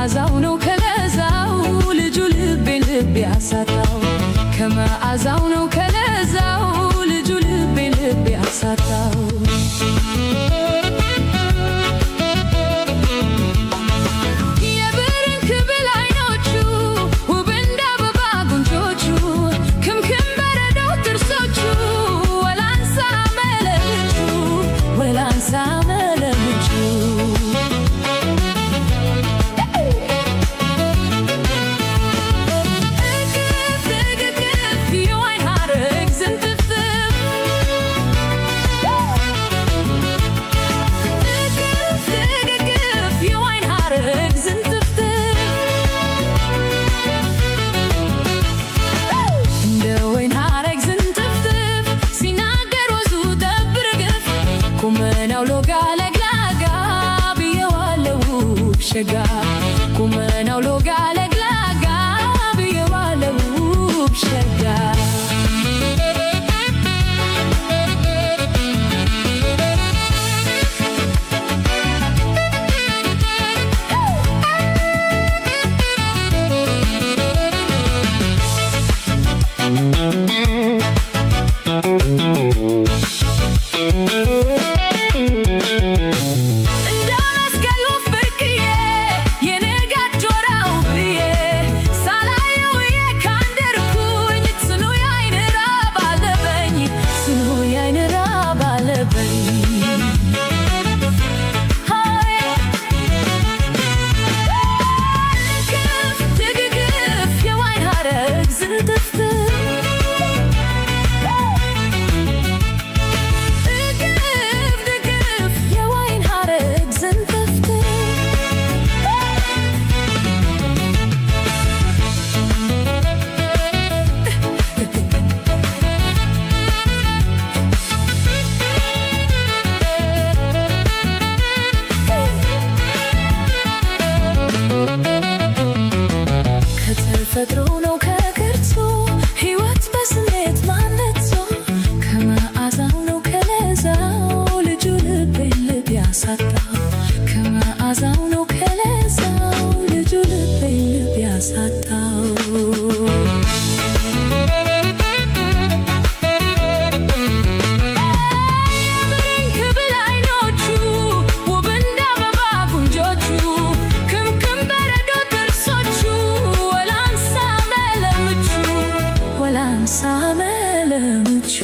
ከመዓዛው ነው ከለዛው ልጁ ልቤን ልብ ያሳጣው። ከመዓዛው ነው ከለዛው ልጁ ልቤን ልብ ያሳጣው። የብርን ክብል አይኖቹ፣ ውብ እንደ አበባ ጉንጮቹ፣ ክምክም በረዶ ጥርሶቹ፣ ወላንሳ መለምቹ፣ ወላንሳ መለምቹ። እቅፍ ድግግፍ የወይን ሐረግ ዝንጥፍጥፍ፣ እቅፍ ድግግፍ የወይን ሐረግ ዝንጥፍጥፍ፣ እንደ ወይን ሐረግ ዝንጥፍጥፍ፣ ሲናገር ወዙ ጠብ ርግፍ፣ ቁመናው ሎጋ ለግላጋ ብየዋለው ውብ ሸጋ፣ ቁመናው ሎጋ ለግላጋ ብየዋለው ውብ ሸጋ። እንደ መስቀል ወፍ ብርቅዬ፣ የንጋት ጆራው ብዬ፣ ሳላየው የካንደርኩኝ፣ ጽኑ የዓይን ራብ አለበኝ፣ ጽኑ የዓይን ራብ አለበኝ። ሃይ፣ እቅፍ ድግግፍ የወይን ሐረግ ዝንጥፍጥፍ፣ እቅፍ ድግፍ የወይን ሐረግ ዝንጥፍጥፍ። ከተፈጥሮ ነው ከቅርጹ፣ ሕይወት በስሜት ማነጹ፣ ከመዓዛው ነው ከለዛው ልጁ ልቤን ልብ ያሳጣው። ከመዓዛው ነው ከለዛው ልጁ ልቤን ልብ ያሳጣው። የብርን ክብል አይኖቹ፣ ውብ እንደ አበባ ጉንጮቹ፣ ክምክም በረዶ ጥርሶቹ፣ ወላንሳ መለምቹ፣ ወላንሳ መለምቹ።